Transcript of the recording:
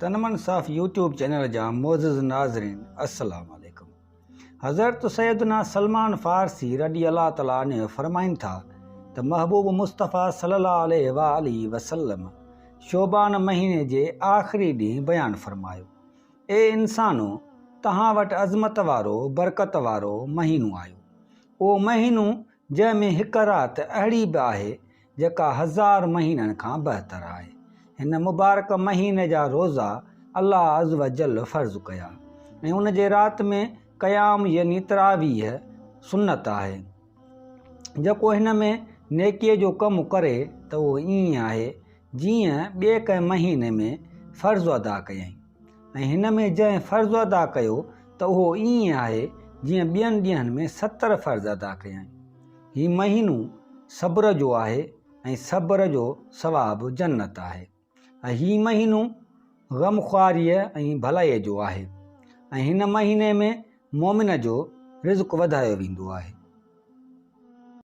تنمن صاف YouTube channel جا معزز ناظرين السلام عليڪم حضرت سيدنا سلمان فارسي رضي الله تعالٰي عنه فرمائن ٿا ته محبوب مصطفيٰ صلي الله عليه واٰله وسلم شعبان مهيني جي آخري ڏينهن بيان فرمايو اي انسانو توهان وٽ عظمت وارو برڪت وارو مهينو آيو اهو مهينو جنهن ۾ هڪ رات اهڙي به آهي جيڪا هزار مهينن کان بهتر آهي. هن مبارڪ مهيني جا روزا الله عزّوجلّ فرض ڪيا ۽ ان جي رات ۾ قيام يعني تراويح سنت آهي. جيڪو هن ۾ نيڪيء جو ڪم ڪري ته اهو ائين آهي جيئن ٻئي ڪنهن مهيني ۾ فرض ادا ڪيائين ۽ هن ۾ جنهن فرض ادا ڪيو ته اهو ائين آهي جيئن ٻين ڏينهن ۾ 70 فرض ادا ڪيائين. هي مهينو صبر جو آهي ۽ صبر جو ثواب جنت آهي ۽ هي مهينو غمخواريء ۽ ڀلائيء جو آهي ۽ هن مهيني ۾ مؤمن جو رزق وڌايو ويندو آهي.